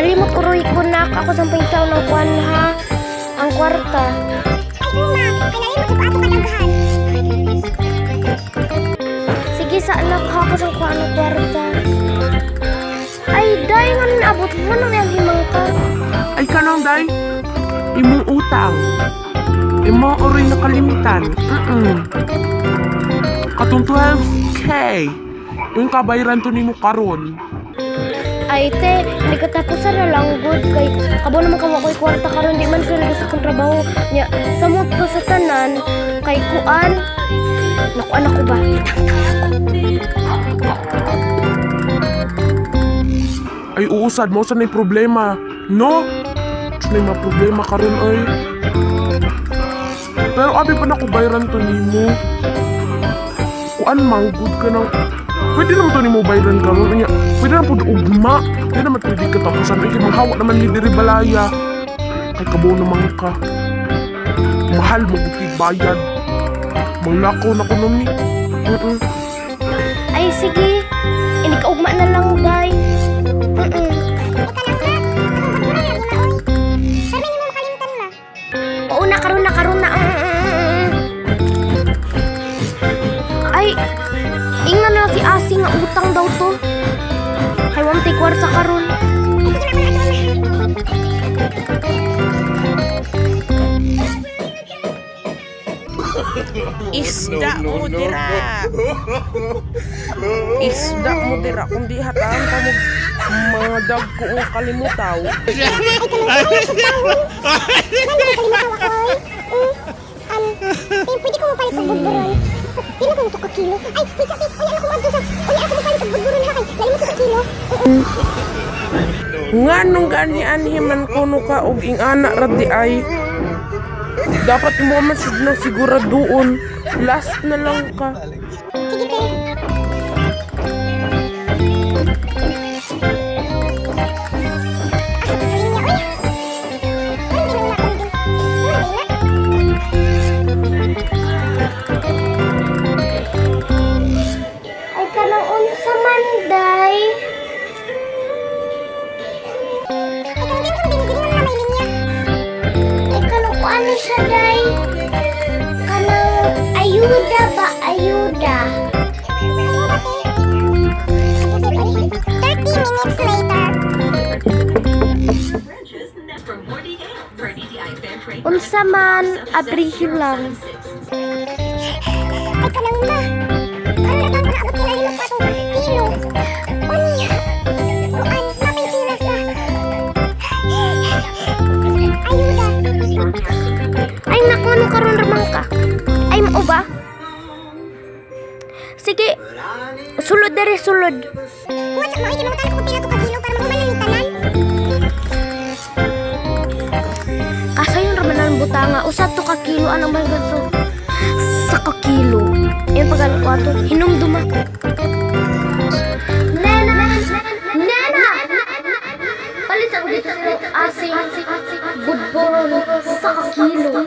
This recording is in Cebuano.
Nalimot uroy ko nak ako sa pangitaon ng kuan ha. Ang kwarta. Ay, ma, kay nalimot ko ato kadaghan. Sige sa anak ha ako sa kuan ng kwarta. Ay, day nga naabot mo nang yang himang ka. Ay kanang day, imong utang. Imo oray nakalimutan. Katong 12K. Yung kabayaran to nimo karon. Ay, te, hindi katapusan na lang good kay kabo naman kawa ko'y kwarta karon di man sila sa akong trabaho nya samot pa sa tanan kay kuan naku anak ko ba. Ay uusad mo sa nay problema. No? Sa nay mga problema karon ay. Pero abi pa na ko bayaran to nimo. Kuan man good ka nang pwede naman to nimo bayaran karon nya. Pwede na pud ugma. Pwede naman pwede katapusan ay kay manghawa naman ni diri balaya. Kay kabo naman ka. Mahal mo gud kay bayad. Manglakaw na ko nun ni. Ay sige, ini kaugma na lang day. Ay, kanang ma, akong budburon lagi ma, oy. Pero may nimo makalimtan ma. Oo na karon na karon na. Ay, ingnan na lang si Asi nga utang daw to. Kay wa man kwarta karon. Ay, sige na, ako na ato ma. Isda mo dira. Isda mo dira kung di hataan ka mo mga dagko nga kalimutaw. Ay, kanang sa tao. Nano ko kalimutaw ako, oy. Eh, pwede ko mopalit og budburon. Pila ko to ka kilo? Ay, wait sa uy, anak ko moadto sa. Uy, ako mopalit og budburon ha kay nalimot ko sa kilo. Nganong gani anhi man kuno ka og ingana ra di ay. Dapat mo man sud na siguraduon. Last na lang ka. Sige, te. Asa pa sa linya, oy? Ano ginawa na akong Ano na? Ay kanang unsa man day. Ay, kanang din sa dini na may linya. Ay kanang kuan siya day. Kanang ayuda ba ayuda. Ano ba, te? 30 minutes later. Unsa man abrihin lang. Ay, kanang ma. Karon na ko naabot kay nalimot ko atong kilo. Unya. Kuan, mapay pila sa ayuda. Ay naku ano karon ramang ka. Ay mao ba? Sige. Sulod dere sulod. Kuha sa mga kay ko pila to ka kilo para mahuman na ni tanan. Kasayon raman ang butanga usa to ka kilo anang man ganto. Sa ka kilo. Ayan pag ko ato hinumduma. Nena! Nena! Palit sa dito sa asing budboron sa ka kilo.